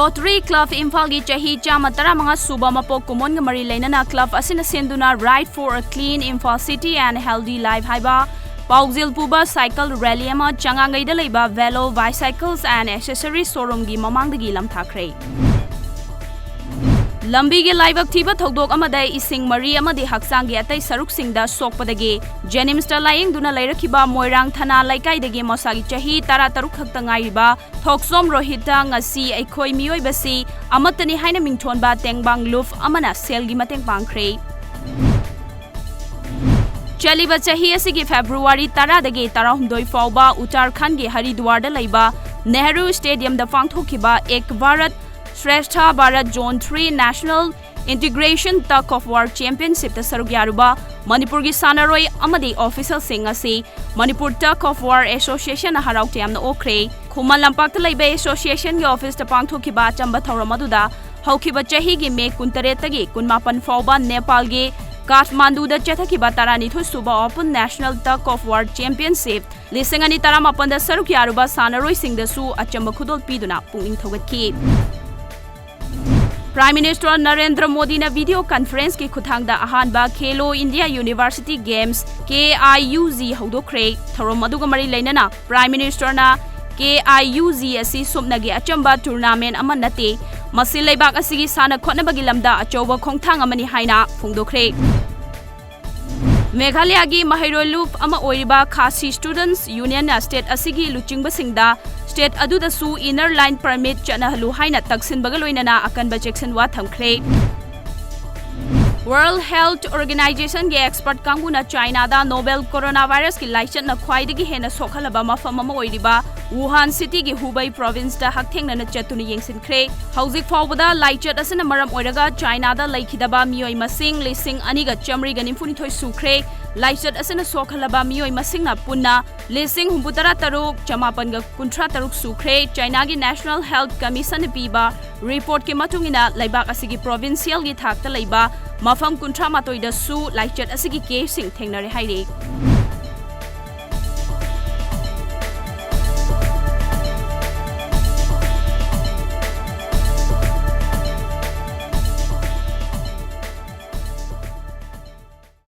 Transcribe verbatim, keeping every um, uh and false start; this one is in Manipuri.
Rotary Club ꯏꯝꯐꯥꯜꯒꯤ ꯆꯍꯤ ꯆꯥꯝꯃ ꯇꯔꯥꯃꯉꯥ ꯁꯨꯕ ꯃꯄꯣꯛ ꯀꯨꯝꯑꯣꯟꯒ ꯃꯔꯤ ꯂꯩꯅꯅ club ꯑꯁꯤꯅ ꯁꯦꯟꯗꯨꯅ Ride for a Clean Imphal City and Healthy Life ꯍꯥꯏꯕ ꯄꯥꯎꯖꯦꯜ ꯄꯨꯕ cycle rally ꯑꯃ ꯆꯉꯥꯡꯒꯩꯗ ꯂꯩꯕ Velo Bicycles and Accessories showroomꯒꯤ ꯃꯃꯥꯡꯗꯒꯤ ꯂꯝꯊꯥꯈ꯭ꯔꯦ꯫ ꯂꯝꯕꯤꯒꯤ ꯂꯥꯏꯕꯛ ꯊꯤꯕ ꯊꯧꯗꯣꯛ ꯑꯃꯗ ꯏꯁꯤꯡ ꯃꯔꯤ ꯑꯃꯗꯤ ꯍꯛꯆꯥꯡꯒꯤ ꯑꯇꯩ ꯁꯔꯨꯛꯁꯤꯡꯗ ꯁꯣꯛꯄꯗꯒꯤ JNIMSꯇ ꯂꯥꯌꯦꯡꯗꯨꯅ ꯂꯩꯔꯛꯈꯤꯕ ꯃꯣꯏꯔꯥꯡ ꯊꯅꯥ ꯂꯩꯀꯥꯏꯗꯒꯤ ꯃꯁꯥꯒꯤ ꯆꯍꯤ ꯇꯔꯥ ꯇꯔꯨꯛ ꯈꯛꯇ ꯉꯥꯏꯔꯤꯕ ꯊꯣꯛꯆꯣꯝ ꯔꯣꯍꯤꯠꯇ ꯉꯁꯤ ꯑꯩꯈꯣꯏ ꯃꯤꯑꯣꯏꯕꯁꯤ ꯑꯃꯠꯇꯅꯤ ꯍꯥꯏꯅ ꯃꯤꯡꯊꯣꯟꯕ ꯇꯦꯡꯕꯥꯡ ꯂꯨꯞ ꯑꯃꯅ ꯁꯦꯜꯒꯤ ꯃꯇꯦꯡ ꯄꯥꯡꯈ꯭ꯔꯦ꯫ ꯆꯠꯂꯤꯕ ꯆꯍꯤ ꯑꯁꯤꯒꯤ February ꯇꯔꯥꯗꯒꯤ ꯇꯔꯥꯍꯨꯝꯗꯣꯏ ꯐꯥꯎꯕ ꯎꯠꯇꯔꯈꯟꯗꯒꯤ ꯍꯔꯤꯗ꯭ꯋꯥꯔꯗ ꯂꯩꯕ ꯅꯦꯍꯔꯨ Stadiumꯗ ꯄꯥꯡꯊꯣꯛꯈꯤꯕ Ek Bharat Shreshtha Bharat Zone three National Integration Tug of War Championshipꯇ ꯁꯔꯨꯛ ꯌꯥꯔꯨꯕ ꯃꯅꯤꯄꯨꯔꯒꯤ ꯁꯥꯟꯅꯔꯣꯏ ꯑꯃꯗꯤ officialꯁꯤꯡ ꯑꯁꯤ Manipur Tug of War Associationꯅ ꯍꯔꯥꯎ ꯇꯌꯥꯝꯅ ꯑꯣꯛꯈ꯭ꯔꯦ꯫ ꯈꯨꯃꯟ ꯂꯝꯄꯥꯛꯇ ꯂꯩꯕ associationꯒꯤ officeꯇ ꯄꯥꯡꯊꯣꯛꯈꯤꯕ ꯑꯆꯝꯕ ꯊꯧꯔꯝ ꯑꯗꯨꯗ ꯍꯧꯈꯤꯕ ꯆꯍꯤꯒꯤ May ꯀꯨꯟꯇꯔꯦꯠꯇꯒꯤ ꯀꯨꯟꯃꯥꯄꯟ ꯐꯥꯎꯕ ꯅꯦꯄꯥꯜꯒꯤ ꯀꯥꯊꯃꯥꯟꯗꯨꯗ ꯆꯠꯊꯈꯤꯕ ꯇꯔꯥꯅꯤꯊꯣꯏ ꯁꯨꯕ Open National Tug of War Championship ꯂꯤꯁꯤꯡ ꯑꯅꯤ ꯇꯔꯥꯃꯥꯄꯟꯗ ꯁꯔꯨꯛ ꯌꯥꯔꯨꯕ ꯁꯥꯟꯅꯔꯣꯏꯁꯤꯡꯗꯁꯨ ꯑꯆꯝꯕ ꯈꯨꯗꯣꯜ ꯄꯤꯗꯨꯅ ꯄꯨꯛꯅꯤꯡ ꯊꯧꯒꯠꯈꯤ꯫ Prime Minister ꯅꯔꯦꯟꯗ꯭ꯔ ꯃꯣꯗꯤꯅ video conferenceꯀꯤ ꯈꯨꯠꯊꯥꯡꯗ ꯑꯍꯥꯟꯕ Khelo India University Games, KIUG, ꯍꯧꯗꯣꯛꯈ꯭ꯔꯦ꯫ ꯊꯧꯔꯝ ꯑꯗꯨꯒ ꯃꯔꯤ ꯂꯩꯅꯅ Prime Ministerꯅ KIUG ꯑꯁꯤ ꯁꯨꯞꯅꯒꯤ ꯑꯆꯝꯕ tournament ꯑꯃ ꯅꯠꯇꯦ, ꯃꯁꯤ ꯂꯩꯕꯥꯛ ꯑꯁꯤꯒꯤ ꯁꯥꯟꯅ ꯈꯣꯠꯅꯕꯒꯤ ꯂꯝꯗ ꯑꯆꯧꯕ ꯈꯣꯡꯊꯥꯡ ꯑꯃꯅꯤ ꯍꯥꯏꯅ ꯐꯣꯡꯗꯣꯛꯈ꯭ꯔꯦ꯫ ꯃꯦꯘꯥꯂꯌꯒꯤ ꯃꯍꯩꯔꯣꯏ ꯂꯨꯞ ꯑꯃ ꯑꯣꯏꯔꯤꯕ Khasi Students Unionꯅ state ꯑꯁꯤꯒꯤ ꯂꯨꯆꯤꯡꯕꯁꯤꯡꯗ state ꯑꯗꯨꯗꯁꯨ Inner Line Permit ꯆꯠꯅꯍꯜꯂꯨ ꯍꯥꯏꯅ ꯇꯛꯁꯤꯟꯕꯒ ꯂꯣꯏꯅꯅ ꯑꯀꯟꯕ ꯆꯦꯛꯁꯤꯟꯋꯥ ꯊꯝꯈ꯭ꯔꯦ꯫ World Health Organizationꯒꯤ expert ꯀꯥꯡꯕꯨꯅ Chinaꯗ novel coronavirusꯀꯤ ꯂꯥꯏꯆꯠꯅ ꯈ꯭ꯋꯥꯏꯗꯒꯤ ꯍꯦꯟꯅ ꯁꯣꯛꯍꯜꯂꯕ ꯃꯐꯝ ꯑꯃ ꯑꯣꯏꯔꯤꯕ Wuhan cityꯒꯤ Hubei provinceꯇ ꯍꯛꯊꯦꯡꯅꯅ ꯆꯠꯇꯨꯅ ꯌꯦꯡꯁꯤꯟꯈ꯭ꯔꯦ꯫ ꯍꯧꯖꯤꯛ ꯐꯥꯎꯕꯗ ꯂꯥꯏꯆꯠ ꯑꯁꯤꯅ ꯃꯔꯝ ꯑꯣꯏꯔꯒ Chinaꯗ ꯂꯩꯈꯤꯗꯕ ꯃꯤꯑꯣꯏ ꯃꯁꯤꯡ ꯂꯤꯁꯤꯡ ꯑꯅꯤꯒ ꯆꯥꯃꯔꯤꯒ ꯅꯤꯐꯨꯅꯤꯊꯣꯏ ꯁꯨꯈ꯭ꯔꯦ꯫ ꯂꯥꯏꯆꯠ ꯑꯁꯤꯅ ꯁꯣꯛꯍꯜꯂꯕ ꯃꯤꯑꯣꯏ ꯃꯁꯤꯡꯅ ꯄꯨꯟꯅ ꯂꯤꯁꯤꯡ ꯍꯨꯝꯐꯨꯇꯔꯥ ꯇꯔꯨꯛ ꯆꯃꯥꯄꯟꯒ ꯀꯨꯟꯊ꯭ꯔꯥ ꯇꯔꯨꯛ ꯁꯨꯈ꯭ꯔꯦ꯫ Chinaꯒꯤ National Health Commissionꯅ ꯄꯤꯕ reportꯀꯤ ꯃꯇꯨꯡ ꯏꯟꯅ, ꯂꯩꯕꯥꯛ ꯑꯁꯤꯒꯤ provincialꯒꯤ ꯊꯥꯛꯇ ꯂꯩꯕ ꯃꯐꯝ ꯀꯨꯟꯊ꯭ꯔꯥ ꯃꯥꯊꯣꯏꯗꯁꯨ ꯂꯥꯏꯆꯠ ꯑꯁꯤꯒꯤ caseꯁꯤꯡ ꯊꯦꯡꯅꯔꯦ ꯍꯥꯏꯔꯤ꯫